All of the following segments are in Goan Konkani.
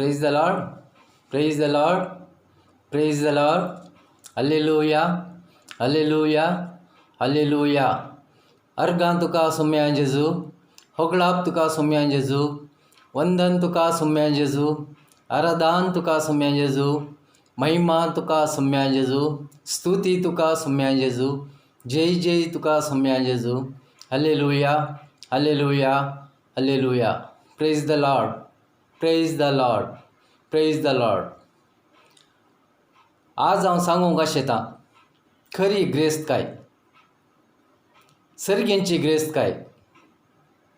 Praise the Lord, praise the Lord, praise the Lord. Hallelujah, hallelujah, hallelujah. अर्गां तुका सोम्या जेजू, होगळाप तुका सोम्या जेजू, वंदन तुका सोम्या जेजू, आराधान तुका सोम्या जेजू, महिमा तुका सोम्या जेजू, स्तुती तुका सोम्या जेजू, जय जय तुका सोम्या जेजू. Hallelujah, hallelujah, hallelujah. Praise the Lord, praise the Lord, praise the Lord. आज हांव सांगूंक आशेतां खरी ग्रेस्तकाय, सर्गींची ग्रेस्तकाय,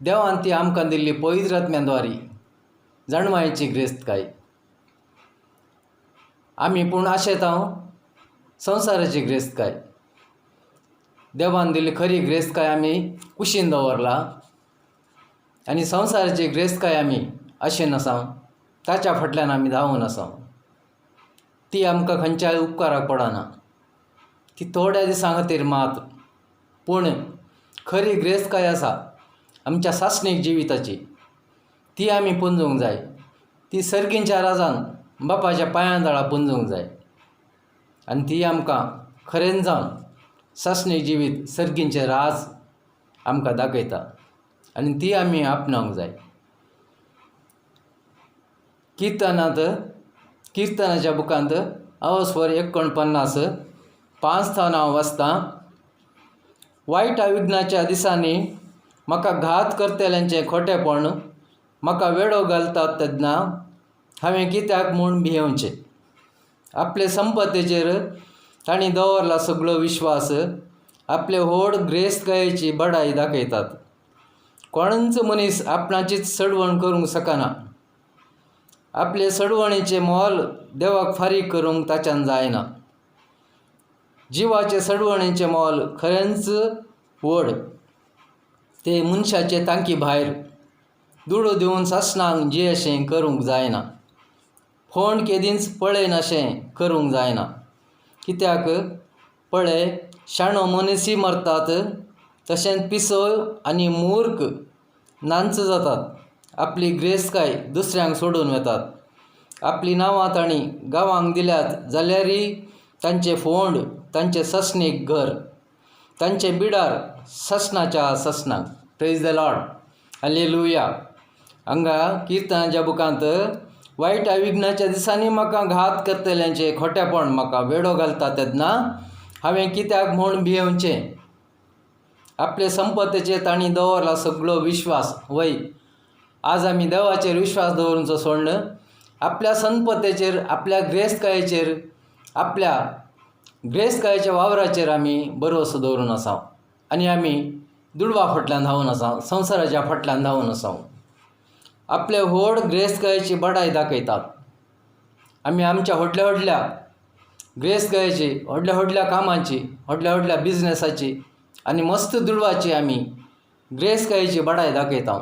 देवान ती आमकां दिल्ली पवित्र आत्म्या द्वारी जाणवायेची ग्रेस्तकाय. आमी पूण आशेता संवसाराची ग्रेस्तकाय. देवान दिल्ली खरी ग्रेस्तकाय आमी कुशीन दवरला आनी संवसाराची ग्रेस्तकाय आमी आशेन आसा, ताच्या फाटल्यान आमी धांवून आसा. ती आमकां खंयच्याय उपकाराक पडना, ती थोड्या दिसां खातीर मात. पूण खरी ग्रेस्तकाय आसा आमच्या सासणीक जिविताची, ती आमी पुंजोवंक जाय. ती सर्गींच्या राजान बापाच्या पांयां तळा पुंजोवंक जाय आनी ती आमकां खरेंच जावन सासणीक जिवीत, सर्गींचें राज आमकां दाखयता आनी ती आमी आपणावंक जाय. किर्तनांत, किर्तनाच्या बुकांत अवस्वर 49:5 थावन हांव वाचतां. वायट विघ्नाच्या दिसांनी म्हाका घात करतल्यांचें खोटेपण म्हाका वेडो घालतात तेन्ना हांवें कित्याक म्हूण भियेवचें? आपले संपत्तेचेर तांणी दवरला सगळो विश्वास, आपले व्हड ग्रेस्तकायेची बडाय दाखयतात. कोणूच मनीस आपणाचीच चडवण करूंक शकना, आपले चडवणीचें मोल देवाक फारीक करूंक ताच्यान जायना. जिवाचे चडवणीचें मोल खरेंच व्हड, ते मनशाचे तांकी भायर. दुडू दिवन सासणाक जी अशें करूंक जायना, फोंड केदींच पळयनाशें करूंक जायना. कित्याक पळय, शाणो मनीसय मरतात, तशेंच पिसो आनी मूर्ख नांच जातात. आपली ग्रेस्तकाय दुसऱ्यांक सोडून वतात. आपलीं नांवां तांणी गांवांक दिल्यात जाल्यारय तांचें फोंड तांचें ससणीक घर, तांचें Bidar ससणाच्या ससणाक. Praise the Lord, hallelujah. हांगा किर्तनाच्या बुकांत वायट विघ्नाच्या दिसांनी म्हाका घात करतल्यांचें खोटेपण म्हाका वेडो घालता तेन्ना हांवें कित्याक म्हूण भियेवचें? आपले संपत्तेचेर तांणी दवरला सगळो विश्वास. वय, आज आमी देवाचेर विश्वास दवरूंचो सोडून आपल्या संपत्तेचेर, आपल्या ग्रेस्तकायेचेर, आपल्या ग्रेस्तकायेच्या वावराचेर आमी भरवंसो दवरून आसा आनी आमी दुडवा फाटल्यान धांवून आसा, संवसाराच्या फाटल्यान धांवून आसा. आपले व्हड ग्रेस्तकायेची बडाय दाखयतात. आमी आमच्या व्हडल्या व्हडल्या ग्रेस्तकायेची, व्हडल्या व्हडल्या कामाची, व्हडल्या व्हडल्या बिजनसाची आनी मस्त दुडवाची आमी ग्रेस्तकायेची बडाय दाखयता.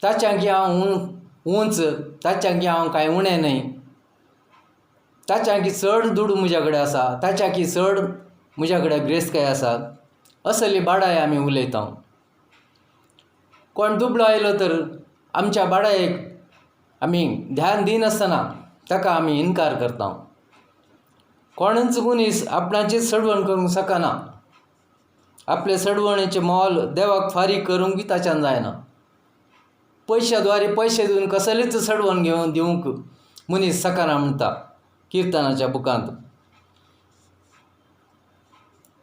ताच्याकी हांव उंच, ताच्याकी हांव कांय उणें न्हय, ताच्याकी चड दुडू म्हज्या कडेन आसा, ताच्याकी चड म्हज्या कडेन ग्रेस्तकाय आसा, असली बाडाय आमी उलयता. कोण दुबळो आयलो तर आमच्या बाडायेक आमी ध्यान दिनासतना ताका आमी इनकार करता. कोणूच मनीस आपणाचीच चडवण करूंक शकना, आपले चडवणेचें मोल देवाक फारीक करूंक ताच्यान जायना. पयशा द्वारे पयशे दिवन कसलीच चडवण घेवन दिवंक मनीस शकना म्हणटा किर्तनाच्या बुकांत.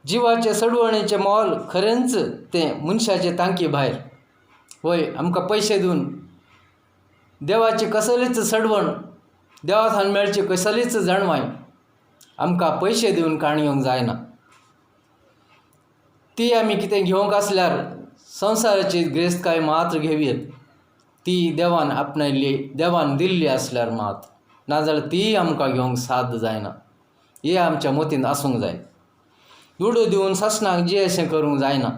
जिवाचे चडवणेचें मोल खरेंच तें मनशाचे तांकी भायर. वय, आमकां पयशे दिवन देवाची कसलीच चडवण, देवा थावन मेळची कसलीच जाणवाय आमकां पयशे दिवन काण घेवंक जायना. ती आमी कितें घेवंक आसल्यार संवसाराची ग्रेस्तकाय मात्र घेवयेत, ती देवान आपणायल्ली, देवान दिल्ली आसल्यार मात, नाजाल्यार तीय आमकां घेवंक साध्य जायना. हें आमच्या मतींत आसूंक जाय. दुडू दिवन सासणाक जी अशें करूंक जायना,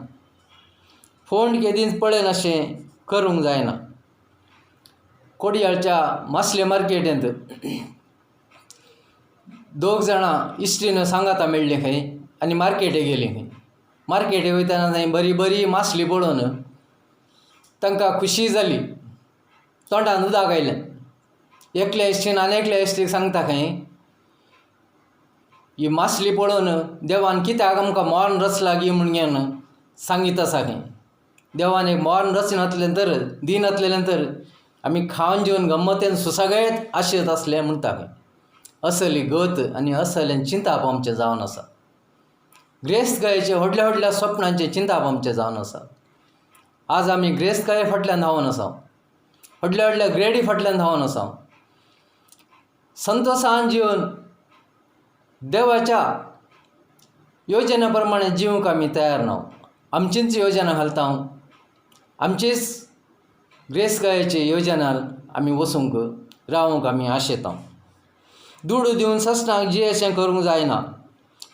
फोंड केदींच पळयनाशें करूंक जायना. कोडयाळच्या मासले मार्केटींत दोग जाणां इश्टीन सांगाता मेळ्ळीं खंय आनी मार्केटी गेलीं खंय. मार्केटी वयतना थंय बरी बरी मासली पळोवन तांकां खुशी जाली, तोंडान उदक आयलें. एकल्या इश्टीन आनी एकल्या इश्टीक सांगता खंय, ही मासली पळोवन देवान कित्याक आमकां मर्ण रचला गी म्हण घेवन सांगीत आसा खंय. देवान एक मर्ण रचनातलें तर दिनातलेलें तर आमी खावन जेवन गम्मतेन सुसागयत आशेत आसलें म्हणटा खंय. असली गत आनी असलें चिंताप आमचें जावन आसा. ग्रेस्तकायेचें व्हडल्या व्हडल्या सपनांचें चिंताप आमचें जावन आसा. आज आमी ग्रेस्तकाये फाटल्यान धांवन आसा, व्हडल्या व्हडल्या ग्रेडी फाटल्यान धांवन आसा. संतोसान जिवन देवाच्या योजना प्रमाणे जिवंक आमी तयार ना. आमचीच योजना घालता, आमचीच ग्रेस्तकायेची योजना आमी वचूंक रावंक आमी आशेता. दुडू दिवन ससणाक जी अशें करूंक जायना,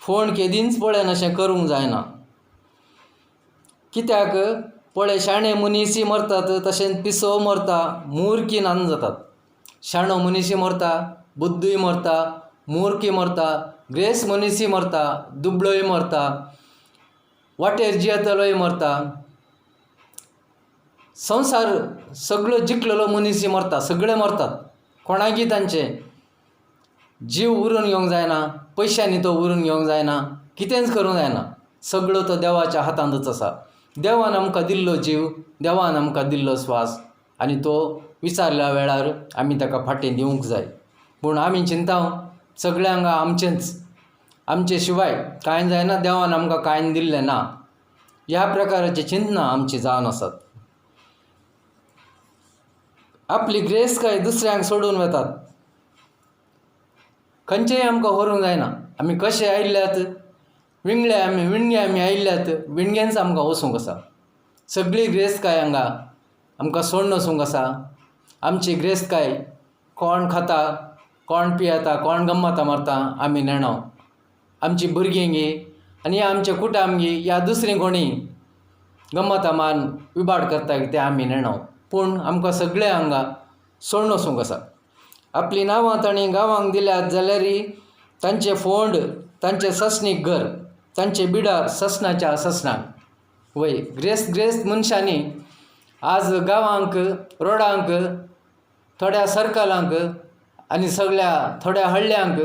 फोण केदींच पळयन अशें करूंक जायना. कित्याक पळय शाणे मनीसय मरतात, तशेंच पिसो मरता, मुर्की नान जातात. शाणो मनीसय मरता, बुद्दूय मरता, मुर्की मरता, ग्रेस्त मनीसय मरता, दुबळोय मरता, वाटेर जियेतलोय मरता. संवसार सगळो जिखलेलो मनीसय मरता, सगळे मरतात. कोणाकी तांचे जीव उरून घेवंक जायना, पयशांनी तो उरून घेवंक जायना, कितेंच करूंक जायना. सगळो तो देवाच्या हातांतूच आसा. देवान आमकां दिल्लो जीव, देवान आमकां दिल्लो स्वास आनी तो विचारल्या वेळार आमी ताका फाटीं दिवंक जाय. पूण आमी चिंता सगळ्यांक आमचेंच, आमचे शिवाय कांय जायना, देवान आमकां कांय दिल्लें ना. ह्या प्रकाराची चिंतना आमची जावन आसात. आपली ग्रेस्तकाय दुसऱ्यांक सोडून वतात, खंयचेय आमकां व्हरूंक जायना. आमी कशे आयिल्ल्यात विंगळे आमी विणगे आमी आयिल्ल्यात, विणगेंच आमकां वचूंक आसा. सगळी ग्रेस्तकाय हांगा आमकां सोडून वचूंक आसा. आमची ग्रेस्तकाय कोण खाता, कोण पियेता, कोण गम्मतां मारता आमी नेणो. आमची भुरगीं गी आनी आमचे कुटुंब गी या दुसरीं कोणी गम्मतां मारून विबाड करता तें आमी नेणो. पूण आमकां सगळें हांगा सोडून वचूंक आसा. आपलीं नांवां तांणी गांवांक दिल्यात जाल्यार तांचे फोंड, तांचें ससणीक घर, तांचे बिडार ससणाच्या ससणाक. वय ग्रेस्त ग्रेस्त मनशांनी आज गांवांक, रोडांक, थोड्या सर्कलांक आनी सगळ्या थोड्या हळ्ळ्यांक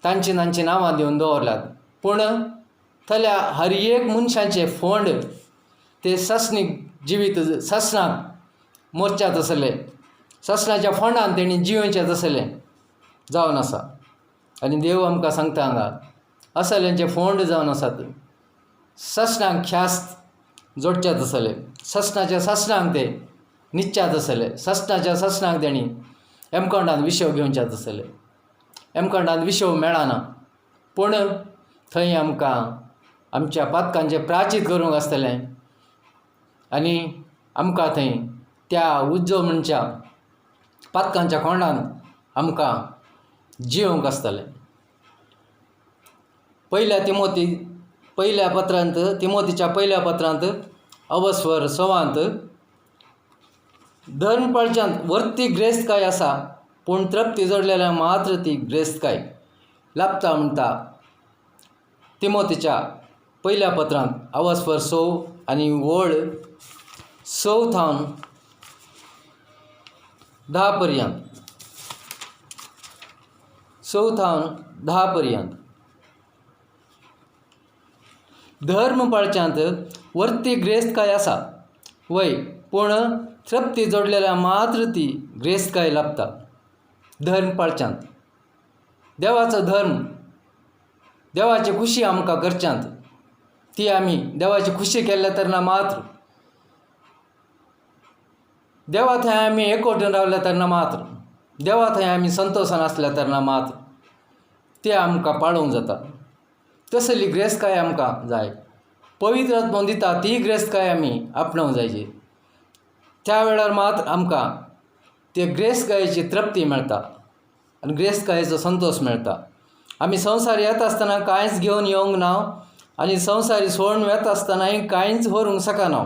तांची तांची नांवां दिवन दवरल्यात. पूण थंयल्या हर एक मनशाचे फोंड ते ससणीक जिवीत ससणाक मोर्चात आसले, ससणाच्या फोंडान तेणी जियोवचें तसलें जावन आसा. आनी देव आमकां सांगता हांगा असल्यांचे फोंड जावन आसात, ससणाक ख्यास्त जोडच्यात आसले, ससणाच्या ससणाक ते निच्च्यात आसले, ससणाच्या ससणाक तेणी हेमकोंडान विशव घेवच्यात आसले. हेमकोंडान विशव मेळना, पूण थंय आमकां आमच्या पातकांचें प्राचीत करूंक आसतलें आनी आमकां थंय त्या उज्जो म्हणच्या पातकांच्या कोंडान आमकां जियोवंक आसतलें. पयल्या तिमोती पयल्या पत्रांत, तिमोतीच्या पयल्या पत्रांत अवस्वर सवांत धर्म पाळच्यांत वर्ती ग्रेस्तकाय आसा, पूण तृप्ती जोडलेल्या मात्र ती ग्रेस्तकाय लाभता म्हणटा. तिमोतीच्या पयल्या पत्रांत अवस्वर 6 आनी ओळ 6 थावन 10 पर्यंत, 6 थावन 10 पर्यंत. धर्म पाळच्यांत वर्ती ग्रेस्तकाय आसा वय, पूण तृप्ती जोडलेल्या मात्र ती ग्रेस्तकाय लाभता. धर्म पाळच्यांत देवाचो धर्म, देवाची खुशी आमकां करच्यांत ती आमी देवाची खुशी केल्ल्या तर ना मात्र, देवा थंय आमी एकवटून रावले तर ना मात्र, देवा थंय आमी संतोशान आसले तर ना मात्र ते आमकां पाळोवंक जाता. तसली ग्रेस्तकाय आमकां जाय. पवित्र आत्मो दिता ती ग्रेस्तकाय आमी आपणावंक जायची. त्या वेळार मात आमकां ते ग्रेस्तकायेची तृप्ती मेळटा आनी ग्रेस्तकायेचो संतोश मेळटा. आमी संवसार येता आसतना कांयच घेवन येवंक ना आनी संवसारी सोडून वेता आसतनाय कांयच व्हरूंक शकना.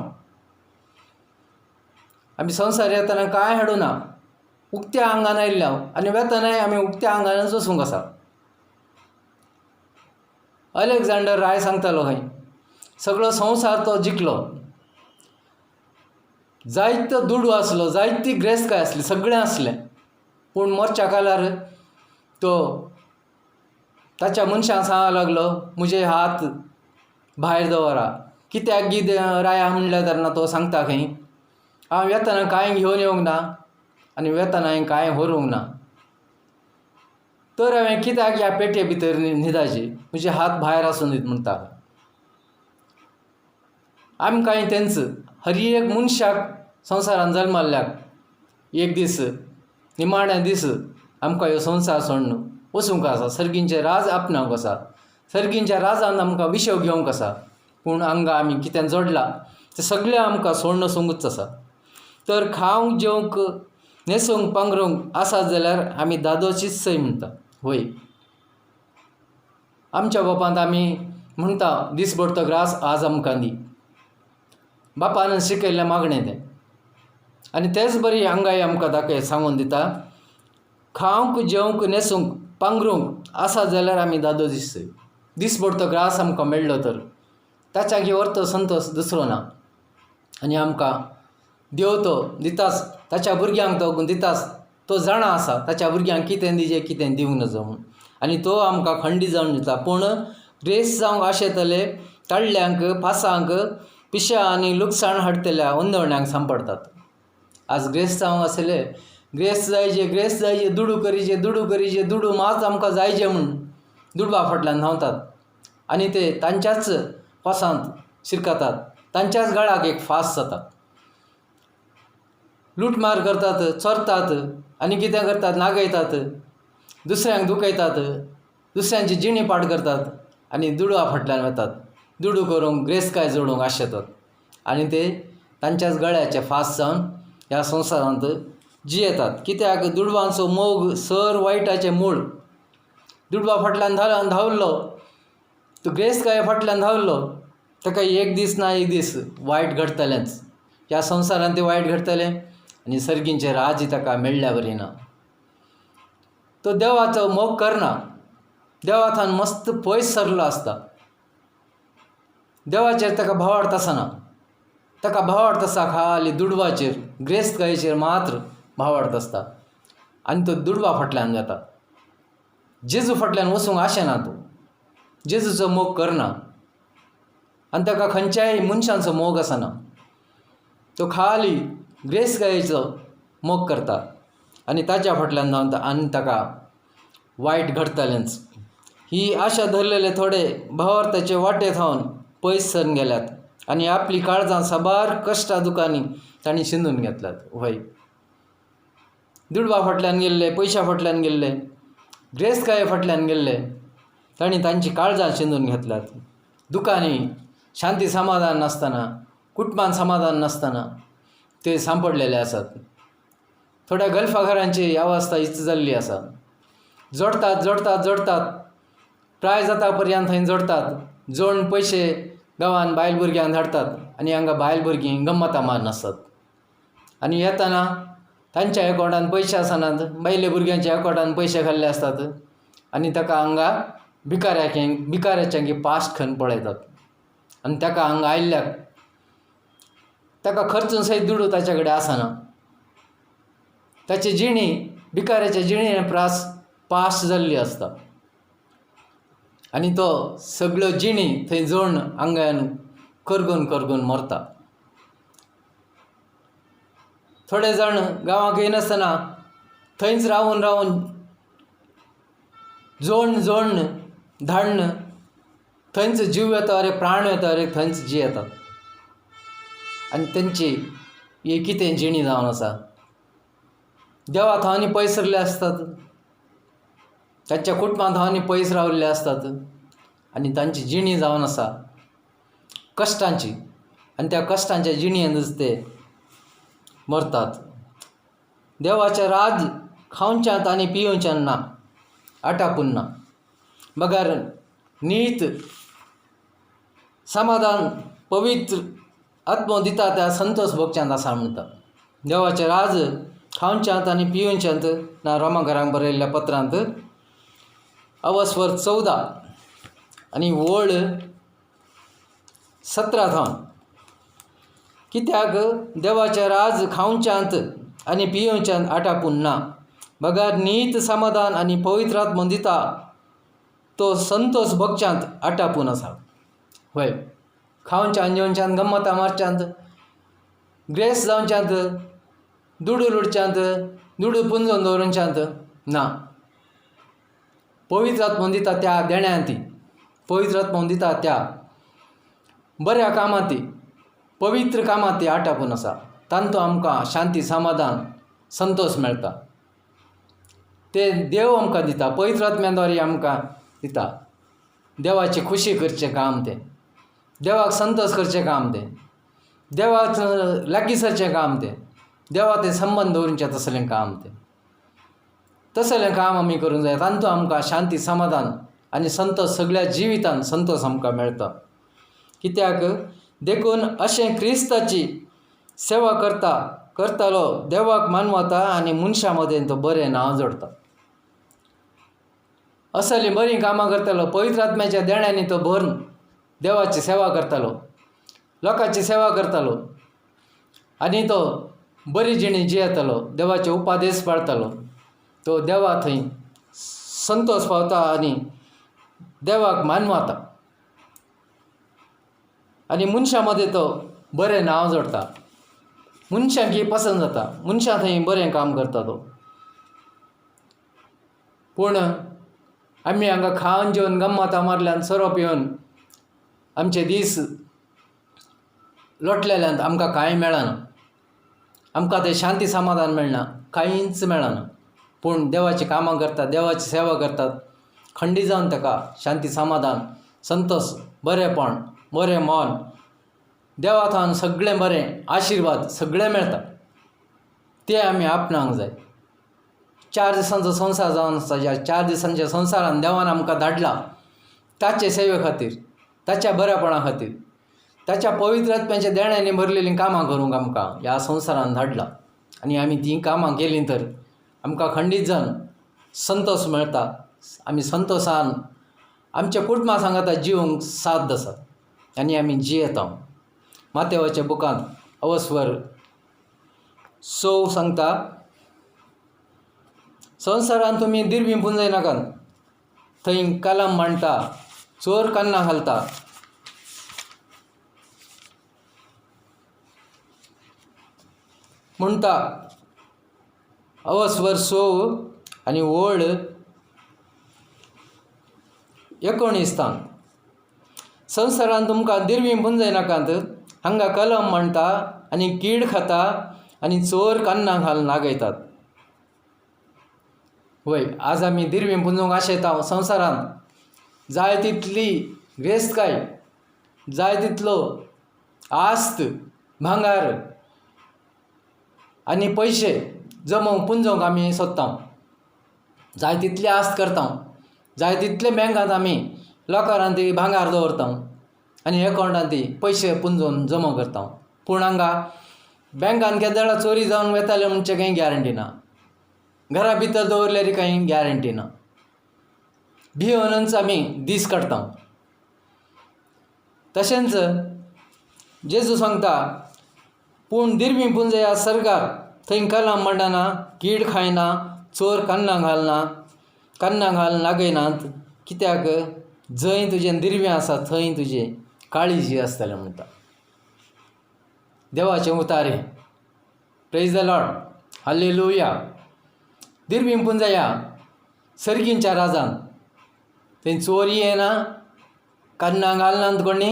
आमी संवसार येतना कांय हाडूना, उक्त्या आंगान आयिल्ले हांव आनी वेतनाय आमी उक्त्या आंगानच वचूंक आसा. अलेक्झांडर राय सांगतालो खंय, सगळो संवसार तो जिखलो, जायतो दुडू आसलो, जायती ग्रेस्तकाय आसली, सगळें आसलें, पूण मोरच्या कालार तो ताच्या मनशांक सांगूंक लागलो, म्हजे हात भायर दवरा. कित्याक गी राया म्हणलें तेन्ना तो सांगता खंय, हांव येतना कांय घेवन येवंक ना आनी वेतना हांवें कांय व्हरूंक ना, तर हांवें कित्याक ह्या पेटे भितर न्हिदाची, म्हजे हात भायर आसूं दीत म्हणटा. आमकांय तेंच हर एक मनशाक संवसारान जल्मल्ल्याक एक दीस निमाण्या दीस आमकां ह्यो संवसार सोडून वचूंक आसा, सर्गींचें राज आपणावंक आसा, सर्गींच्या राजान आमकां विशव घेवंक आसा. पूण हांगा आमी कितें जोडलां तें सगळें आमकां सोडून वचूंकच आसा. तर खावंक जेवंक न्हेसूंक पांगरूंक आसा जाल्यार आमी दादोशीच सय म्हणटा. वय, आमच्या बापांत आमी म्हणटा, दीस पडतो ग्रास आज आमकां दी. बापान शिकयल्लें मागणें तें. आनी तेच बरी हांगाय आमकां दाखय सांगून दिता, खावंक जेवंक न्हेसूंक पांगरूंक आसा जाल्यार आमी दादोशीच सय. दीस पडतो ग्रास आमकां मेळ्ळो तर ताच्या घेवर तो संतोश दुसरो ना. आनी आमकां देव तो दिताच, ताच्या भुरग्यांक तो दिताच. तो जाणा आसा ताच्या भुरग्यांक कितें दिजें कितें दिवंक नजो म्हूण, आनी तो आमकां खंडी जावन दिता. पूण ग्रेस जावंक आशेतले ताळ्यांक पासांक पिश्या आनी लुकसाण हाडटल्या अंदवण्यांक सांपडटात. आज ग्रेस जावंक आसले, ग्रेस जायजे, ग्रेस जायजे, दुडू करीचे, दुडू करीचे, दुडू मात आमकां जायजे म्हूण दुडवा फाटल्यान धांवतात आनी ते तांच्याच फासांत शिरकतात, तांच्याच गळाक एक फास जाता. लुटमार करतात, चोरतात आनी कितें करतात, नागयतात, दुसऱ्यांक दुखयतात, दुसऱ्यांची जिणी पाड करतात आनी दुडवा फाटल्यान वतात, दुडू करूंक ग्रेसकाय जोडूंक आशेतात आनी ते तांच्याच गळ्याचे फास जावन ह्या संवसारांत जियेतात. कित्याक दुडवांचो मोग सर वायटाचें मूळ. दुडवा फाटल्यान धांवलो, तो ग्रेसकाये फाटल्यान धांवलो, ताका एक दीस ना एक दीस वायट घडटलेंच. ह्या संवसारांत तें वायट घडटलें आनी सर्गींचें राज्य ताका मेळ्ळ्या बरी ना. तो देवाचो मोग करना, देवा थावन मस्त पयस सरलो आसता, देवाचेर ताका भावार्थ आसना, ताका भावार्थ आसा खाली दुडवाचेर, ग्रेस्तकायेचेर मात्र भावार्थ आसता आनी तो दुडवा फाटल्यान वता. जेजू फाटल्यान वचूंक आशेना, तो जेजूचो मोग करना आनी ताका खंयच्याय मनशांचो मोग आसना. तो खाली ग्रेस्तकायेचो मोग करता आनी ताच्या फाटल्यान धांवता आनी ताका वायट घडटलेंच. ही आशा धरलेले थोडे भावार्थाचे वाटे थावन पयस सरून गेल्यात आनी आपली काळजां साबार कश्टां दुकांनी तांणी शिंदून घेतल्यात. वय, दुडवा फाटल्यान गेल्ले, पयशा फाटल्यान गेल्ले, ग्रेस्तकाये फाटल्यान गेल्ले, तांणी तांची काळजां शिंदून घेतल्यात. दुकांनी शांती समाधान नासतना, कुटुंबान समाधान नासतना ते सांपडलेले आसात. थोड्या गल्फा घरांची अवस्था हीच जाल्ली आसा. जोडटात जोडटात जोडटात, प्राय जाता पर्यंत थंय जोडटात, जोडून पयशे गांवान बायल भुरग्यांक धाडटात आनी हांगा बायल भुरगीं गम्मतां मारून आसतात. आनी येतना तांच्या अकावंटान पयशे आसनात, बायले भुरग्यांच्या अकावंटान पयशे घाल्ले आसतात आनी ताका हांगा भिकाऱ्याच्या पास्ट खण पळयतात आनी ताका हांगा आयिल्ल्याक ताका खर्चून सयत दुडू ताच्या कडेन आसना. ताची जिणी भिकाऱ्याच्या जिणे प्रास पास जाल्ली आसता आनी तो सगळ्यो जिणी थंय जोडून आंगान करगून करगून मरता. थोडे जाण गांवाक येनासतना थंयच रावून रावून जोडून जोडून धाडून थंयच जीव येता रे, प्राण येता रे, थंयच जियेतात आनी तेंची ही कितें जिणी जावन आसा. देवा थावनी पयस सरले आसतात, तांच्या कुटुंबां थावनी पयस रावल्ले आसतात आनी तांची जिणी जावन आसा कश्टांची आनी त्या कश्टांच्या जिणेनच ते मरतात. देवाचें राज खावच्यांत आनी पियोवच्यांत ना, आटापून ना, बगर नीत समाधान पवित्र आत्मो दिता त्या संतोष भोगच्यांत आसा म्हणटा. देवाचें राज खावच्यांत आनी पियोवच्यांत ना. रोमाघरांक बरयल्ल्या पत्रांत अवस्वर 14 आनी ओळ 17 थावन, कित्याक देवाचें राज खावच्यांत आनी पियोवच्यांत आटापून ना, बगर नीत समाधान आनी पवित्र आत्मो दिता तो संतोश भोगच्यांत आटापून आसा. वय खावच्यान जेवच्यान गम्मतां मारच्यांत ग्रेस जावच्यांत दुडू लुडच्यांत दुडू पुंजोवन दवरुच्यांत ना. पवित्र आत्मो दिता त्या देण्यांत, पवित्र आत्मो दिता त्या बऱ्या कामांत, पवित्र कामांत आटापून आसा. तांतू आमकां शांती समाधान संतोश मेळटा. ते देव आमकां दिता, पवित्र आत्म्या द्वारे आमकां दिता. देवाची खुशी करचें काम तें, देवाक संतोश करचें काम तें, देवाक लागीं सरचें काम तें, देवा तें संबंद दवरुचें तसलें काम तें. तसलें काम आमी करूंक जाय. तातूंत आमकां शांती समाधान आनी संतोश सगळ्या जिवितान संतोश आमकां मेळटा. कित्याक देखून अशें क्रिस्ताची सेवा करता करतालो देवाक मानवता आनी मनशां मदें तो बरें नांव जोडटा. असलीं बरीं कामां करतालो, पवित्र आत्म्याच्या देण्यांनी तो भरून देवाची सेवा करतालो, लोकांची सेवा करतालो आनी तो बरी जिणी जियेतालो, देवाचे उपादेश पाळतालो. तो देवा थंय संतोश पावता आनी देवाक मानवता आनी मनशां मदें तो बरें नांव जोडटा. मनशांक पसंद जाता, मनशां थंय बरें काम करता तो. पूण आमी हांगा खावन जेवन गम्मतां मारल्यान सोरो पिवन आमचे दीस लोटलेल्यान आमकां कांय मेळना. आमकां तें शांती समाधान मेळना, कांयच मेळना. पूण देवाचीं कामां करतात, देवाची सेवा करतात, खंडी जावन ताका शांती समाधान संतोश बरेंपण बरें मन देवा थावन सगळें बरें आशिर्वाद सगळें मेळटा. तें आमी आपणावंक जाय. 4 दिसांचो संवसार जावन आसा. ह्या 4 दिसांच्या संवसारान देवान आमकां धाडला ताचे सेवे खातीर, ताच्या बऱ्यापणा खातीर, ताच्या पवित्र आत्म्याच्या देण्यांनी भरलेलीं कामां करूंक आमकां ह्या संवसारान धाडला. आनी आमी तीं कामां केलीं तर आमकां खंडीत जावन संतोश मेळटा. आमी संतोशान आमच्या कुटुंबा सांगाता जिवंक साथ आसा आनी आमी जियेता. मातेवाच्या बुकांत अवस्वर 6 सांगता, संवसारान तुमी दिरबी पुंजयनाकात, थंय कलम मांडटा, चोर कन्ना घालता. म्हणटा अवस्वर 6 आनी ओळ 19 संवसारान तुमकां दिरबी पुंजयनाकात, हांगा कलम मांडटा आनी कीड खाता आनी चोर कन्ना घालून नागयतात. वय आज आमी दिरबी पुंजोवंक आशेता. संवसारांत जाय तितली गिरेस्तकाय, जाय तितलो आस्त भांगार आनी पयशे जमोवंक पुंजोवंक आमी सोदता. जाय तितली आस्त करता, जाय तितले बँकांत आमी लॉकरान ती भांगार दवरता आनी एकावंटान ती पयशे पुंजोवन जमा करता. पूण हांगा बँकान केदळा चोरी जावन वताले म्हणचे कांय गॅरंटी ना, घरा भितर दवरल्यार कांय गॅरंटी ना. भियोनच आमी दीस काडटा. तशेंच जेजू सांगता, पूण दिरबी पुंजया सरकार, थंय कलम मांडना, कीड खायना, चोर कन्ना घालना, कन्ना घाल नागयनात. कित्याक जंय तुजें दिरबें आसा थंय तुजें काळीज आसतलें म्हणटा. देवाचें उतारे. Praise the Lord, hallelujah. दिरबी पुंजया सर्गींच्या राजान, थंय चोरी येना, कन्ना घालनात कोणी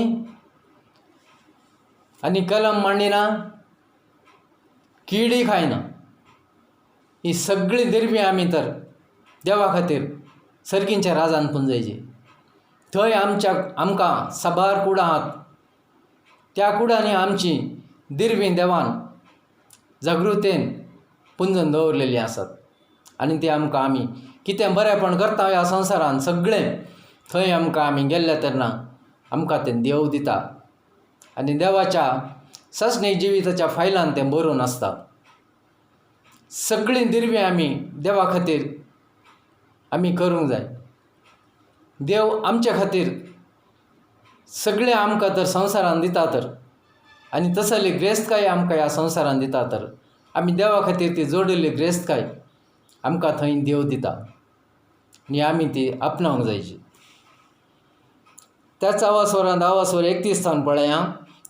आनी कलम मांडिना, किडी खायना. ही सगळीं दिरबी आमी तर देवा खातीर सर्गींच्या राजान पुंजयची. थंय आमच्या आमकां साबार कुडां आहात, त्या कुडांनी आमची दिरबी देवान जागृतेन पुंजोवन दवरलेलीं आसात आनी ते आमकां आमी कितें बरेंपण करता ह्या संवसारान सगळें थंय आमकां आमी गेल्ले तेन्ना आमकां तें देव दिता आनी देवाच्या ससणी जिविताच्या फायलान तें बरोवन आसता. सगळीं दिरबी आमी देवा खातीर आमी करूंक जाय. देव आमच्या खातीर सगळें आमकां तर संवसारान दिता तर आनी तसली ग्रेस्तकाय आमकां ह्या संवसारान दिता तर आमी देवा खातीर ती जोडिल्ली ग्रेस्तकाय आमकां थंय देव दिता आनी आमी ती आपणावंक जायची. त्याच अवस्वरांत अवस्वर 31 थावन पळया,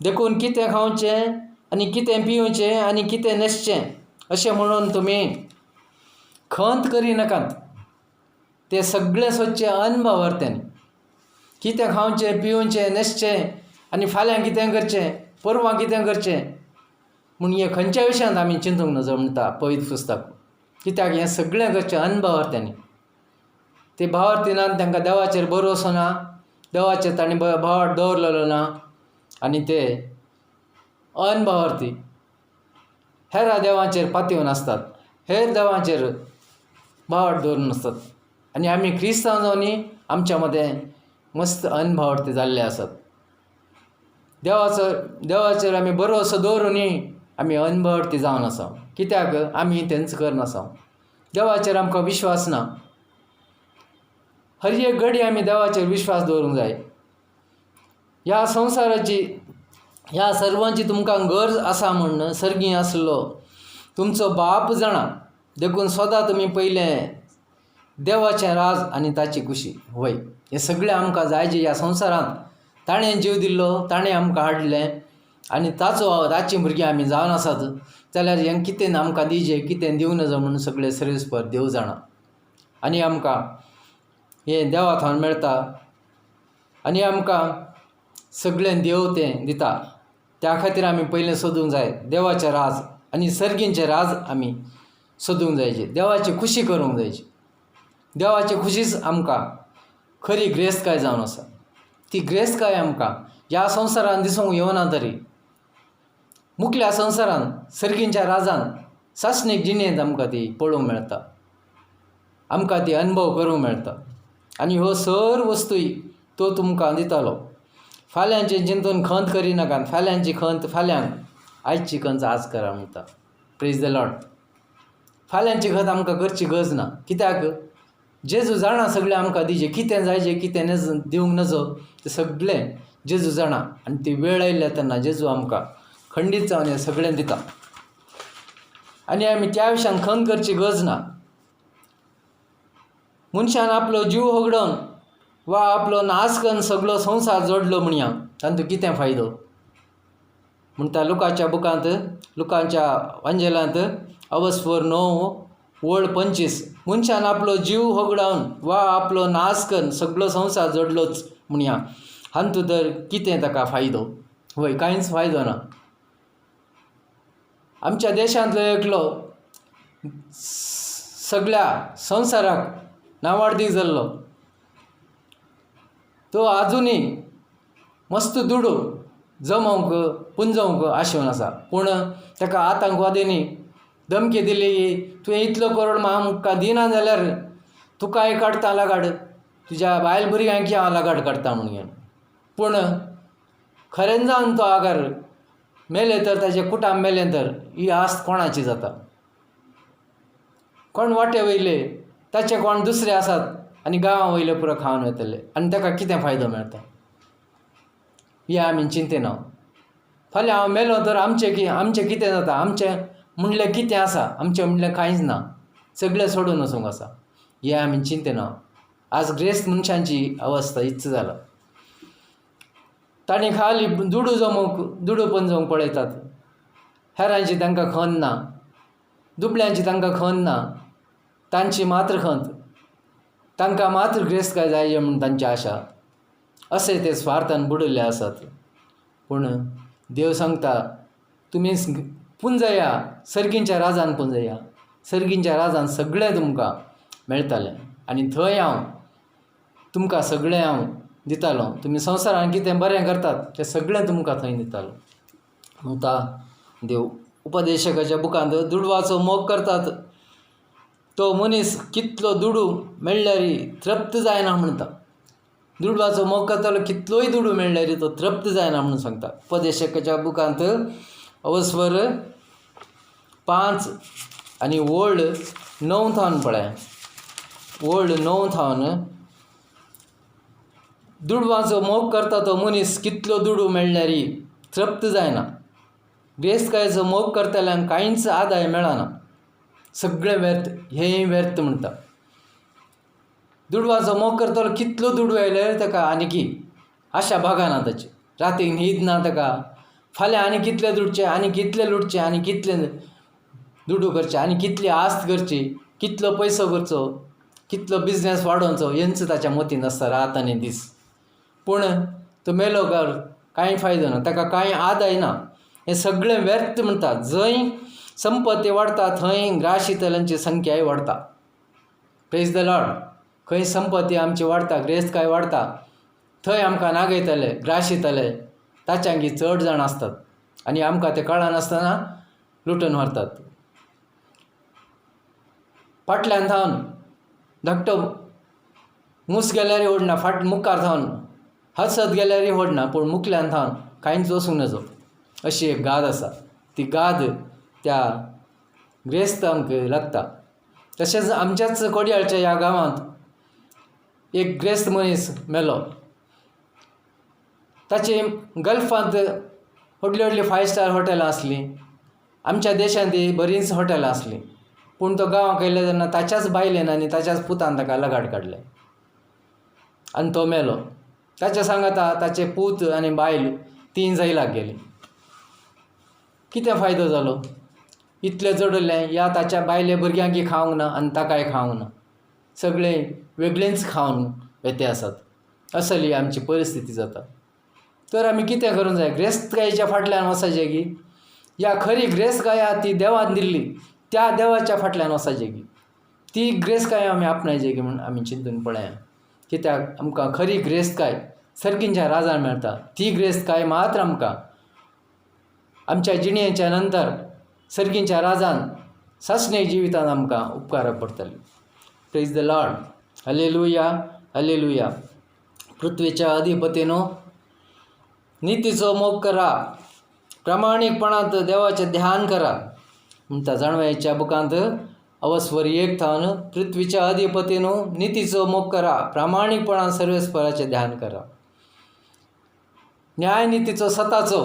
देखून कितें खावचें आनी कितें पिवचें आनी कितें न्हेसचें अशें म्हणून तुमी खंत करिनाकात. ते सगळें सोदचें अनभावार्थ्यांनी. कितें खावचें, पिवचें, न्हेसचें आनी फाल्यां कितें करचें, परवां कितें करचें म्हूण हें खंयच्या विशयांत आमी चिंतूंक नजो म्हणटा पवित्र पुस्तक. कित्याक हें सगळें करचें अनभावार्थ्यांनी. ते भावार्थी ना, तांकां देवाचेर भरोसो ना, देवाचेर तांणी भावार्थ दवरलेलो ना आनी ते अनभावार्थी हेर देवांचेर पातयेवन आसतात, हेर देवांचेर भावार्थ दवरून आसतात. आनी आमी क्रिस्तांव जावनी आमच्या मदें मस्त अनभावार्थी जाल्ले आसात. देवाचेर आमी भरोसो दवरुनूय आमी अनभावार्थी जावन आसा. कित्याक आमी तेंच करनासा. देवाचेर आमकां विश्वास ना. हर एक घडी आमी देवाचेर विश्वास दवरूंक जाय. ह्या संवसाराची, ह्या सर्वांची तुमकां गरज आसा म्हूण सर्गीं आसलो तुमचो बाप जाणा. देखून सदां तुमी पयलें देवाचें राज आनी ताची खुशी. वय हें सगळें आमकां जाय जें ह्या संवसारांत ताणें जीव दिल्लो, ताणें आमकां हाडलें आनी ताचीं भुरगीं आमी जावन आसात. जाल्यार हें कितें आमकां दिजे, कितें दिवं नजो म्हूण सगळें सर्वेस्पर देव जाणा. आनी आमकां हें देवा थावन मेळटा आनी आमकां सगळें देव तें दिता. त्या खातीर आमी पयलें सोदूंक जाय देवाचें राज आनी सर्गींचें राज आमी सोदूंक जायचें. देवाची खुशी करूंक जायची. देवाची खुशीच आमकां खरी ग्रेस्तकाय जावन आसा. ती ग्रेस्तकाय आमकां ह्या संवसारान दिसूंक येवना तरी मुखल्या संवसारान सर्गींच्या राजान सासणीक जिणेंत आमकां ती पळोवंक मेळटा, आमकां ती अनुभव करूंक मेळटा. आनी ह्यो सर वस्तूय तो तुमकां दितालो. फाल्यांचें चिंतून खंत करिनाकात, फाल्यांची खंत फाल्यांक, आयची खंत आज करा म्हणटा. Praise the Lord. फाल्यांची खंत आमकां करची गरज ना. कित्याक जेजू जाणा सगळें आमकां दिजे, कितें जायजें कितें नज दिवंक नजो तें सगळें जेजू जाणा. आनी ती वेळ आयल्या तेन्ना जेजू आमकां खंडीत जावन हें सगळें दिता. आनी आमी त्या विशयान खंत करची गरज ना. मनशान आपलो जीव होगडोवन वा आपलो नाश करून सगळो संवसार जोडलो म्हणया, तांचो कितें फायदो म्हणटा. लुकाच्या बुकांत, लुकाच्या वांजेलांत अवस्वर 9 वळ 25, मनशान आपलो जीव होगडावन वा आपलो नाश करून सगळो संवसार जोडलोच म्हणया, हातूंत तर कितें ताका फायदो? वय, कांयच फायदो ना. आमच्या देशांतलो एकलो सगळ्या संवसाराक नावाडदीक जाल्लो, तो आजुनूय मस्त दुडू जमोवंक पुंजोवंक आशेवन आसा. पूण ताका आतंकवादींनी धमकी दिली, तुवें इतलो करोड आमकां दिना जाल्यार तुकाय काडटा लगाड, तुज्या बायल भुरग्यांक हांव लगाड काडटा म्हणून. पूण खरें जावन तो आगर मेले तर, ताजे कुटाम मेलें तर ही आस्त कोणाची जाता? कोण वाटे वयले ताचे कोण दुसरे आसात आनी गांवा वयले पुरो खावन वतले आनी ताका कितें फायदो मेळटा? हे आमी चिंतिना. फाल्यां हांव मेलो तर आमचें कितें जाता? आमचें म्हणलें कितें आसा? आमचें म्हणलें कांयच ना, सगळें सोडून वचूंक आसा. हें आमी चिंतिना. आज ग्रेस्त मनशांची अवस्था हीच जाला. तांणी खाली दुडू जमोवंक, दुडू पुंजोवंक पळयतात. हेरांची तांकां खंत ना, दुबळ्यांची तांकां खंत ना, तांची मात्र खंत, तांकां मात्र ग्रेस्तकाय जाय म्हूण तांची आशा. अशें ते स्वार्थान बुडिल्ले आसात. पूण देव सांगता, तुमी पुंजया, सर्गींच्या राजान पुंजया, सर्गींच्या राजान सगळें तुमकां मेळटालें आनी थंय हांव तुमकां सगळें हांव दितालो. तुमी संवसारान कितें बरें करतात तें सगळें तुमकां थंय दितालो म्हणटा देव. उपदेशकाच्या बुकांत दुडवाचो मोग करतात तो मनीस कितलो दुडू मेळ्ळ्यार तृप्त जायना म्हणटा. दुडवाचो मोग करतालो कितलोय दुडू मेळ्ळ्यार तो तृप्त जायना म्हणून सांगता. उपदेशकाच्या बुकांत अवस्वर 5 आनी वळ 9 थावन पळय, वळ 9 थावन, दुडवाचो मोग करता तो मनीस कितलो दुडू मेळ्ळ्यार तृप्त जायना. ग्रेस्तकायेचो मोग करतल्यांक कांयच आदाय मेळना. सगळें व्यर्थ, हेंय व्यर्थ म्हणटा. दुडवाचो मोग करतलो कितलो दुडू आयल्यार ताका आनीकी आशा भागना ताची, रातीक न्हीद ना ताका. फाल्यां आनी कितले दुडचे, आनी कितले लुटचे, आनी कितले दुडू करचे, आनी कितली आस्त करची, कितलो पयसो करचो, कितलो बिजनेस वाडोवचो, हेंच ताच्या मतीन आसता रात आनी दीस. पूण तो मेलो कर कांय फायदो ना, ताका कांय आदाय ना. हें सगळें व्यर्थ म्हणटा. जंय संपत्ती वाडटा थंय ग्राशितल्यांची संख्याय वाडटा. Praise the Lord. खंय संपत्ती आमची वाडटा, ग्रेस्तकाय वाडटा, थंय आमकां नागयतले, ग्राशितले ताच्यांगी चड जाण आसतात आनी आमकां ते कळनासतना लुटून व्हरतात. फाटल्यान थावन धाकटो मूस गेल्यारय ओडना, फाट मुखार थावन हसत गेल्यारय ओडना, पूण मुखल्यान थावन कांयच वचूंक नजो, अशी एक गाद आसा. ती गाद त्या ग्रेस्तांक लागता. तशेंच आमच्याच कोडयाळच्या ह्या गांवांत एक ग्रेस्त मनीस मेलो. ताचे गल्फांत व्हडलीं व्हडलीं फायव स्टार हॉटेलां आसलीं, आमच्या देशांत बरींच हॉटेलां आसलीं, पूण तो गांवांक येयलो तेन्ना ताच्याच बायलेन आनी ताच्याच पुतान ताका लगाड काडलें आनी तो मेलो. ताच्या सांगाता ताचे पूत आनी बायल तीं जैलाक गेलीं. कितें फायदो जालो? इतलें जोडिल्लें ह्या ताच्या बायले भुरग्यांकी खावंक ना आनी ताकाय खावंक ना, सगळें वेगळेंच खावन वेते आसात. असली आमची परिस्थिती जाता. तर आमी कितें करूंक जाय? ग्रेस्तकायेच्या फाटल्यान वचचें की या खरी ग्रेस्तकाय आहा ती देवान दिल्ली त्या देवाच्या फाटल्यान वचचें की ती ग्रेस्तकाय आमी आपणायची की म्हूण आमी चिंतून पळया. कित्याक आमकां खरी ग्रेस्तकाय सर्गींच्या राजान मेळटा. ती ग्रेस्तकाय मात्र आमकां आमच्या जिणेच्या नंतर सर्गींच्या राजान सासणे जिवितान आमकां उपकाराक पडटली. Praise the Lord. Hallelujah, hallelujah. पृथ्वीच्या अधिपतीनो, नितीचो मोग करा, प्रामाणीकपणांत देवाचें ध्यान करा म्हणटा. जाणवायेच्या बुकांत अवस्वर एक थावन पृथ्वीच्या अधिपतीनो नितीचो मोग करा, प्रामाणीकपणान सर्वेस्पराचें ध्यान करा. न्यायनितीचो सताचो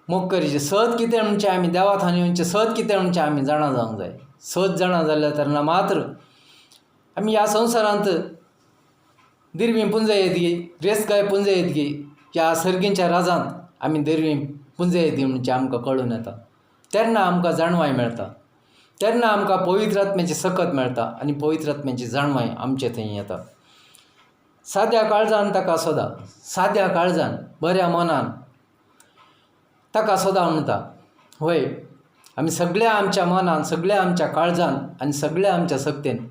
मोग करीचे. सत कितें म्हणचें आमी देवा थावन येवचें सत कितें म्हणचें आमी जाणा जावंक जाय. सत जाणा जाल्यार तेन्ना मात्र आमी ह्या संवसारांत दिरवीं पुंजयत गी, ग्रेस्तकाय पुंजयत गी, ह्या सर्गींच्या राजांत आमी दिरवीं पुंजयत गी म्हणचें आमकां कळून येता. तेन्ना आमकां जाणवाय मेळटा, तेन्ना आमकां पवित्र आत्म्याची सकत मेळटा आनी पवित्र आत्म्याची जाणवाय आमचे थंय येता. साद्या काळजान ताका सोदा, साद्या काळजान बऱ्या मनान ताका सोदा म्हणटा. वय, आमी सगळ्या आमच्या मनान, सगळ्या आमच्या काळजान आनी सगळ्या आमच्या सक्तेन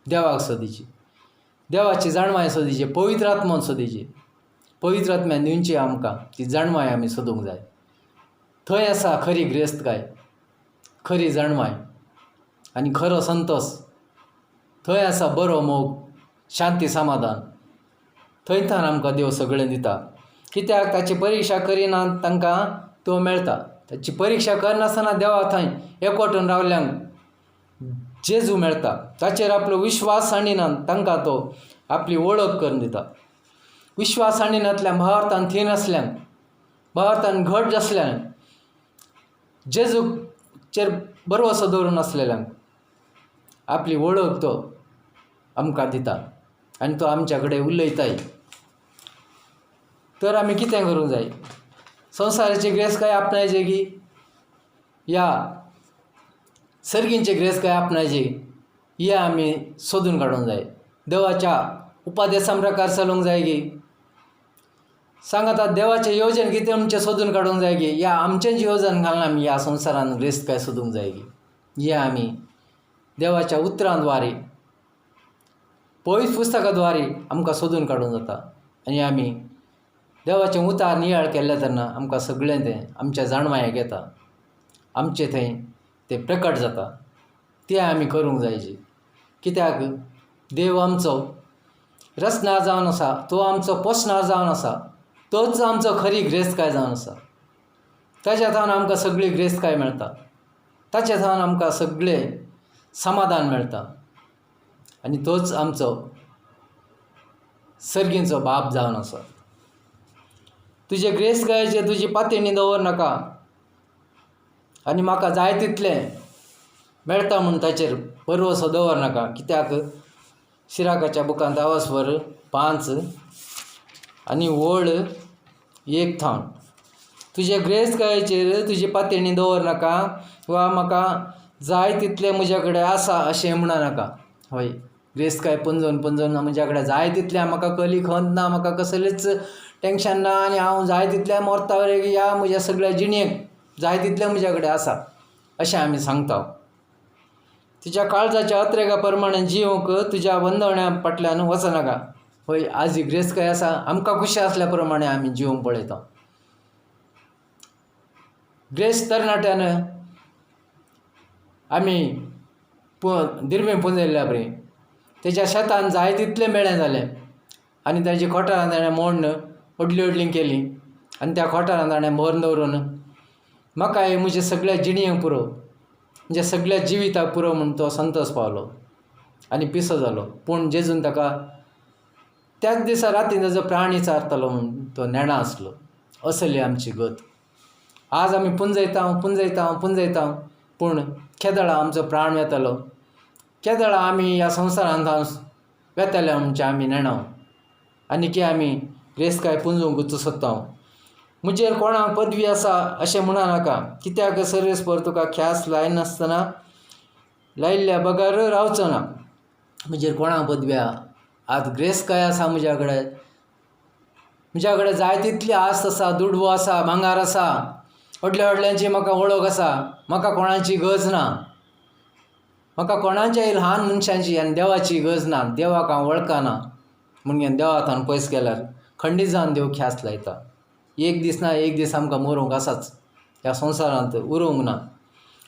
देवाक सोदीची, देवाची जाणवाय सोदीची, पवित्र आत्मोन सोदीची. पवित्र आत्म्यान दिवची आमकां ती जाणवाय आमी सोदूंक जाय. थंय आसा खरी ग्रेस्तकाय, खरी जाणवाय आनी खरो संतोस. थंय आसा बरो मोग, शांती, समाधान. थंय थावन आमकां देव सगळें दिता. कित्याक ताची परिक्षा करिना तांकां तो मेळटा. ताची परिक्षा करनासतना देवा थंय एकवटून रावल्ल्यांक जेजू मेळटा. ताचेर आपलो विश्वास हाडिना तांकां तो आपली वळख करून दिता. विश्वास हाडिनातल्यान, भावार्थान थीर आसल्यान, भावार्थान घट आसल्यान, जेजूचेर बरवसो दवरून आसलेल्यांक आपली वळख तो आमकां दिता आनी तो आमच्या कडेन उलयताय. तर आमी कितें करूंक जाय? संवसाराची ग्रेस्तकाय आपणायची की या सर्गींची ग्रेस्तकाय आपणायची, ही आमी सोदून काडूंक जाय. देवाच्या उपादेसा प्रकार चलूंक जाय की सांगात देवाचें योजन कितें आमचें सोदून काडूंक जाय की या आमचेंच योजन घालून आमी ह्या संवसारान ग्रेस्तकाय सोदूंक जाय की हे आमी देवाच्या उतरां द्वारे, पवित्र पुस्तका द्वारे आमकां सोदून काडूंक जाता. आनी आमी देवाचें उतार नियाळ केल्लें तेन्ना आमकां सगळें तें आमच्या जाणवायेक येता, आमचें थंय तें प्रकट जाता. तें आमी करूंक जायची. कित्याक देव आमचो रचना जावन आसा, तो आमचो पोसणार जावन आसा, तोच आमचो खरी ग्रेस्तकाय जावन आसा. ताच्या थावन आमकां सगळी ग्रेस्तकाय मेळटा, ताच्या थावन आमकां सगळें समाधान मेळटा आनी तोच आमचो सर्गींचो बाप जावन आसा. तुजे ग्रेस्तकायेचेर तुजी पातयणी दवर नाका आनी म्हाका जाय तितलें मेळटा म्हूण ताचेर भरवंसो दवरनाका. कित्याक सिराकाच्या बुकांत अवस्वर 5 आनी वळ 1 थावन तुजे ग्रेस्तकायेचेर तुजी पातयेणी दवरनाका वा म्हाका जाय तितलें म्हज्या कडेन आसा अशें म्हणनाका. हय, ग्रेस्तकाय पुंजोवन पुंजोवन म्हज्या कडेन जाय तितलें, म्हाका कसली खंत ना, म्हाका कसलेंच टेंशन ना आनी हांव जाय तितलें मरता ह्या म्हज्या सगळ्या जिणेक जाय तितलें म्हज्या कडेन आसा अशें आमी सांगता. तुज्या काळजाच्या अत्रेगा प्रमाणे जिवंक तुज्या बंदवण्या फाटल्यान वचनाका. हय, आज ही ग्रेस्तकाय आसा, आमकां खुशी आसल्या प्रमाणे आमी जिवंक पळयता. ग्रेस्त तरणाट्यान आमी दिर्वें पुंजयल्ल्या बरी तेज्या शेतान जाय तितलें मेळें जालें आनी ताजी खोटारां ताणें मोडून व्हडलीं व्हडलीं केलीं आनी त्या खोटारान ताणें भरून दवरून म्हाका हें म्हज्या सगळ्या जिणेक पुरो, म्हज्या सगळ्या जिविताक पुरो म्हूण तो संतोश पावलो आनी पिसो जालो. पूण जेजून ताका त्याच दिसा रातीन ताजो प्राण विचारतालो म्हूण तो नेणा आसलो. असली आमची गत. आज आमी पुंजयता पुंजयता पुंजयता, पूण केदळा आमचो प्राण वेतालो, केदळा आमी ह्या संवसारांत वेताले आमचे आमी नेणा आनी की आमी ग्रेस्तकाय पुंजोवंकूच सोदता. म्हजेर कोणाक पदवी आसा अशें म्हणा नाका, कित्याक सर्वेस्पर तुका ख्यास लायनासतना लायिल्ल्या बगर रावचो ना. म्हजेर कोणाक पदवी आहा, आज ग्रेस्तकाय आसा म्हज्या कडेन, म्हज्या कडेन जाय तितली आस्त आसा, दुडवो आसा, भांगार आसा, व्हडल्या व्हडल्यांची म्हाका वळख आसा, म्हाका कोणाची गरज ना, म्हाका कोणाच्याय ल्हान मनशांची आनी देवाची गरज ना, देवाक हांव वळखना म्हणून देवा थावन पयस गेल्यार खंडीत जावन देव ख्यास्त लायता. एक दीस ना एक दीस आमकां मरूंक आसाच, ह्या संवसारांत उरूंक ना.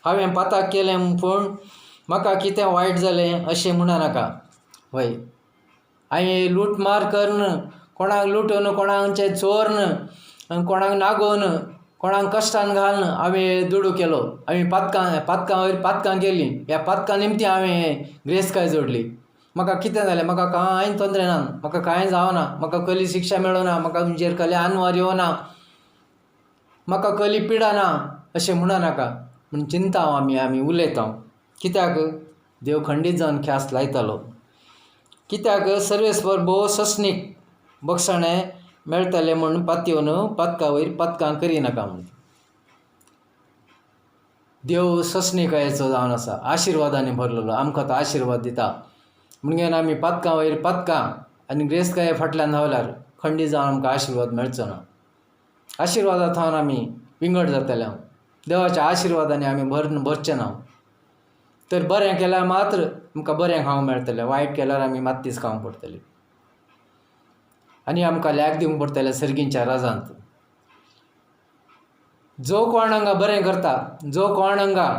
हांवें पाताक केलें पूण म्हाका कितें वायट जालें अशें म्हणा नाका. हय, हांवें लूटमार करून कोणाक लुटून, कोणाचें चोरून, कोणाक नागोवन, कोणाक कश्टान घालून हांवें दुडू केलो. हांवें पातकां पातकां वयर पातकां केलीं. ह्या पातकां निमतीं हांवें ग्रेस्तकाय जोडली. म्हाका कितें जालें, म्हाका कांय तोंदरें ना, म्हाका कांय जावना, म्हाका कसली शिक्षा मेळना, म्हाका म्हजेर कसलें आनवार येवना, म्हाका कसली पिडा ना अशें म्हणा नाका म्हूण चिंता आमी आमी उलयता. कित्याक देव खंडीत जावन ख्यास्त लायतालो. कित्याक सर्वेस्पर भोव सस्नीक बक्षाणें मेळटलें म्हूण पातयेवन पातका वयर पातकां करिनाका म्हूण. देव सस्निकायेचो जावन आसा, आशिर्वादांनी भरलेलो, आमकां तो आशिर्वाद दिता. म्हणगेर आमी पातकां वयर पातकां आनी ग्रेस्तकाये फाटल्यान धांवल्यार खंडीत जावन आमकां आशिर्वाद मेळचो ना. आशिर्वादा थावन आमी विंगड जातले. देवाच्या आशिर्वादांनी आमी भरचें ना. तर बरें केल्यार मात्र आमकां बरें खावंक मेळटलें, वायट केल्यार आमी मात्तीच खावंक पडटली आनी आमकां लॅक दिवंक पडटलें सर्गींच्या राजांत. जो कोण हांगा बरें करता, जो कोण हांगा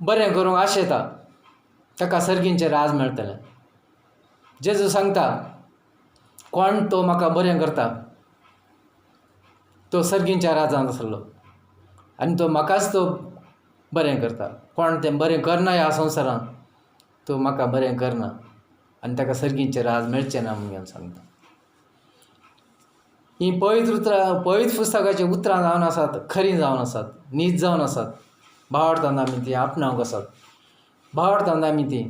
बरें करूंक आशेता ताका सर्गींचें राज मेळटलें. जेजू सांगता कोण तो म्हाका बरें करता तो सर्गींच्या राजांत आसलो आनी तो म्हाकाच तो बरें करता. कोण तें बरें करना ह्या संवसारांत तो म्हाका बरें करना आनी ताका सर्गींचें राज मेळचें ना म्हणून सांगता. हीं पवित्र उतरां, पवित्र पुस्तकाचीं उतरां जावन आसात, खरीं जावन आसात, नीज जावन आसात. भावार्थान आमी तीं आपणावंक आसात, भावार्थान आमी तीं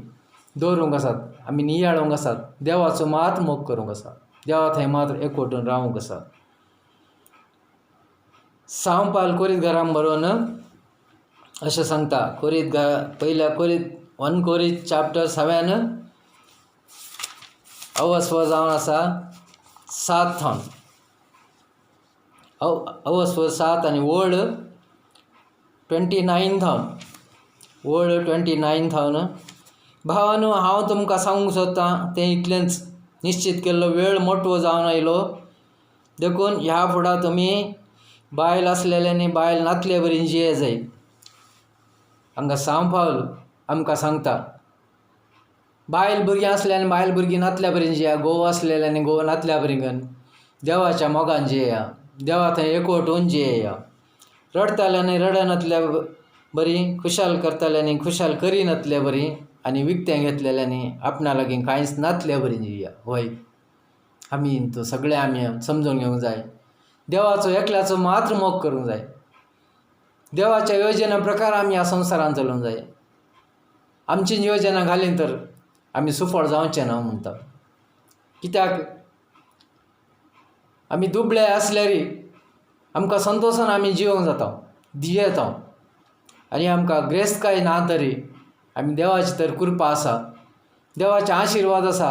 दवरूंक आसात, आमी नियाळूंक आसात, देवाचो मात मोग करूंक आसा, देवा थंय मात्र एकवटून रावूंक आसा. सांव पावल कोरीत घरान बरोवन अशें सांगता, कोरीत पयल्या कोरीत 1 कोरीत चॅप्टर 7 अवस्व जावन आसा 7 थावन अवस्व 7 आनी वळ 29 थावन वळ 29 थावन. भावानू, हांव तुमकां सांगूंक सोदतां तें इतलेंच, निश्चीत केल्लो वेळ मोटवो जावन आयलो, देखून ह्या फुडां तुमी बायल आसलेल्यांनी बायल नातले बरी जिये जाय. हांगा सांव पावल आमकां सांगता बायल भुरगीं आसल्यान बायल भुरगीं नातल्या बरी जिया, घोव आसलेल्यांनी घोव नातल्या बरी देवाच्या मोगान जियेया, देवा थंय एकवटून जियेया. रडटाल्यांनी रडनातल्या बरी, खुशाल करताल्यांनी खुशाल करिनातल्या बरी आनी विकतें घेतलेल्यांनी आपणा लागीं कांयच नातल्या बरी जिया. हय, आमी तो सगळें आमी समजून घेवंक जाय. देवाचो एकल्याचो मात्र मोग करूंक जाय. देवाच्या योजना प्रकार आमी ह्या संवसारांत चलूंक जाय. आमची योजना घाली तर आमी सुफळ जावचें ना म्हणटा. कित्याक आमी दुबळे आसल्यार आमकां संतोशान आमी जिवंक जाता, जियेता. आनी आमकां ग्रेस्तकाय ना तरी आमी देवाची तर कृपा आसा, देवाचे आशिर्वाद आसा,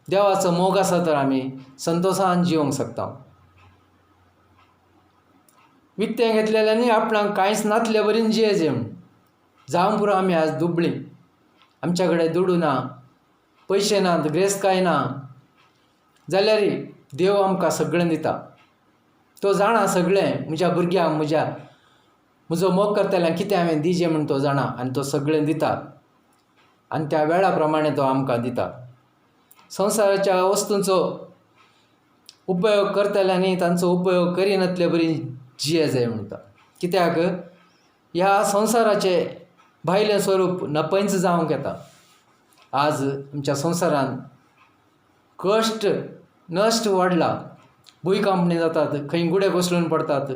देवाचो मोग आसा तर आमी संतोशान जिवंक शकता. विकतें घेतलेल्यांनी आपणाक कांयच नातले बरीन जियेचें म्हूण. जावं पुरो आमी आज दुबळीं, आमच्या कडेन दुडू ना, पयशे नात, ग्रेस्तकाय ना, जाल्यार देव आमकां सगळें दिता. तो जाणा सगळें, म्हज्या भुरग्यांक म्हज्या म्हजो मोग करतल्यांक कितें हांवें दिजें म्हूण तो जाणा आनी तो सगळें दिता आनी त्या वेळा प्रमाणे तो आमकां दिता. संवसाराच्या वस्तूंचो उपयोग करतल्यांनी तांचो उपयोग करिनातले बरी जिये जाय म्हणटा. कित्याक ह्या संवसाराचें भायलें स्वरूप नपयंच जावंक येता. आज आमच्या संवसारांत कश्ट नश्ट वाडला, भुंयकांपणी जातात, खंय गुडे कोसळून पडटात,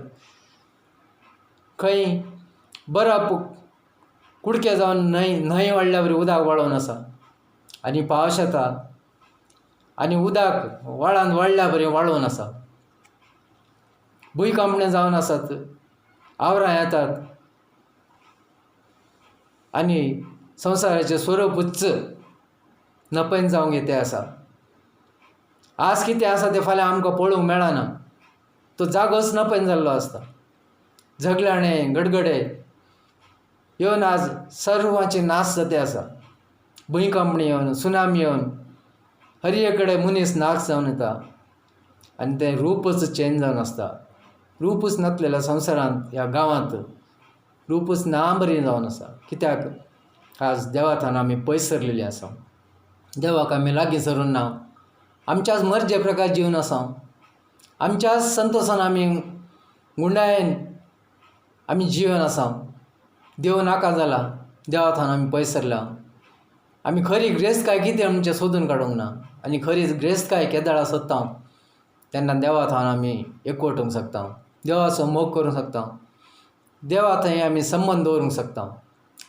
खंय बरप कुडके जावन न्हंय न्हंय वाडल्या बरी उदक वाळोवन आसा आनी पावस येता आनी उदक व्हाळान वाडल्या बरी वाळोवन आसा. भुंयकांपणी जावन आसात, आवरां येतात आनी संवसाराचें स्वरुपूच नपयन जावंक येते आसा. आज कितें आसा तें फाल्यां आमकां पळोवंक मेळना, तो जागोच नपयन जाल्लो आसता. झगडाणे गडगडे येवन आज सर्वांचे नाश जाते आसा. भुंयकांपणी येवन, सुनामी येवन हर कडेन मनीस नाश जावन येता आनी तें रुपच चेंज जावन आसता. रुपच नासलेल्या संवसारांत ह्या गांवांत रुपच ना बरी जावन आसा. कित्याक आज देवा थावन आमी पयस सरलेली आसा, देवाक आमी लागीं सरून ना, आमच्याच मर्जे प्रकार जीवन आसा, आमच्याच संतोशान आमी गुंडायेन आमी जिवन आसा. देव नाका जाला, देवा थावन आमी पयस सरला. आमी खरी ग्रेस्तकाय कितें आमचें सोदून काडूंक ना आनी खरी ग्रेस्तकाय केदळा सोदता तेन्ना देवा थावन आमी एकवटूंक शकता, देवाचो मोग करूंक शकता, देवा थंय आमी संबंद दवरूंक शकता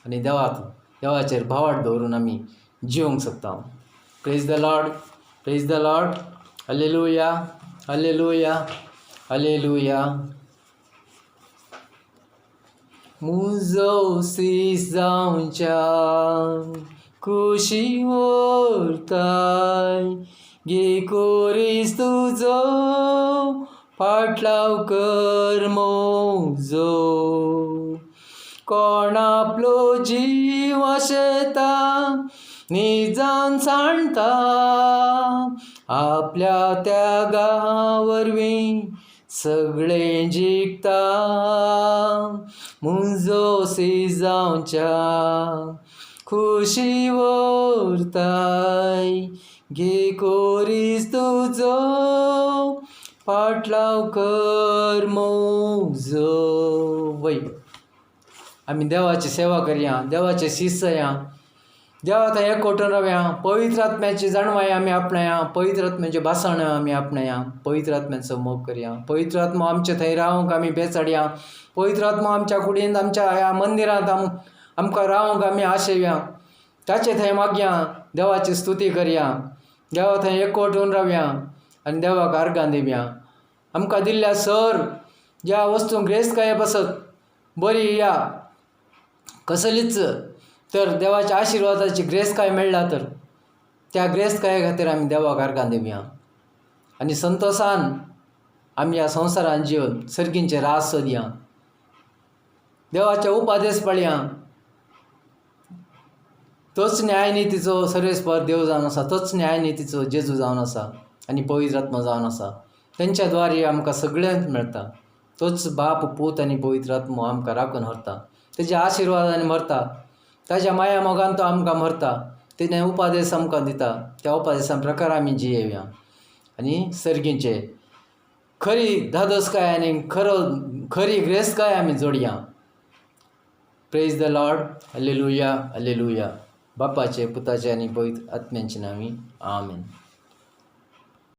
आनी देवाक देवाचेर भावार्थ दवरून आमी जिवंक शकता. Praise the Lord, praise the Lord, hallelujah, hallelujah, hallelujah. मुजो सीस जावच्या खुशी व्हरताय, गे कोरीस तुजो फाटलाव कर मोजो. कोण आपलो जीव आशेता निजान सांडता, आपल्या त्यागा वरवीं सगळें जिखता. मुजो सीस जावच्या खुशी व्हरताय, घे कोरीस तुजो फाटलाव कर मोजो. वय आमी देवाची सेवा करया, देवाचे शिस्त या, देवा थंय एकवटून रावया, पवित्र आत्म्याची जाणवाय आमी आपणाया, पवित्र आत्म्याचें भाशण आमी आपणाया, पवित्र आत्म्याचो मोग करया, पवित्र आत्मो आमचे थंय रावंक आमी बेचाडया, पवित्र आत्मो आमच्या कुडींत आमच्या ह्या मंदिरांत आमकां रावंक आमी आशेवया, ताचे थंय मागया, देवाची स्तुती करया, देवा थंय एकवटून रावया आनी देवाक आर्गां दिवया. आमकां दिल्ल्या सर ज्या वस्तूंक ग्रेस्तकाये पासत बरी या कसलीच तर देवाच्या आशिर्वादाची ग्रेस्तकाय मेळ्ळा तर त्या ग्रेस्तकाये खातीर आमी देवाक आर्गां दिवया आनी संतोशान आमी ह्या संवसारान जिवन सर्गींचे रास सोदया, देवाचे उपादेश पाळया. तोच न्यायनितीचो सर्वेस्पर देव जावन आसा, तोच न्यायनितीचो जेजू जावन आसा आनी पवित्र आत्मा जावन आसा. तेंच्या द्वारे आमकां सगळ्यांक मेळटा. तोच बाप पूत आनी पवित्र आत्मो आमकां राखून व्हरता, तेज्या आशिर्वादान मरता, ताज्या माया मोगान तो आमकां मरता, तेणे उपादेश आमकां दिता, त्या उपादेसा प्रकार आमी जियेवया आनी सर्गीचे खरी धादोसकाय आनी खरो खरी ग्रेस्तकाय आमी जोडया. Praise the Lord, hallelujah, hallelujah. बापाचे पुताचे आनी पवित्र आत्म्यांचे नांवी आमेन.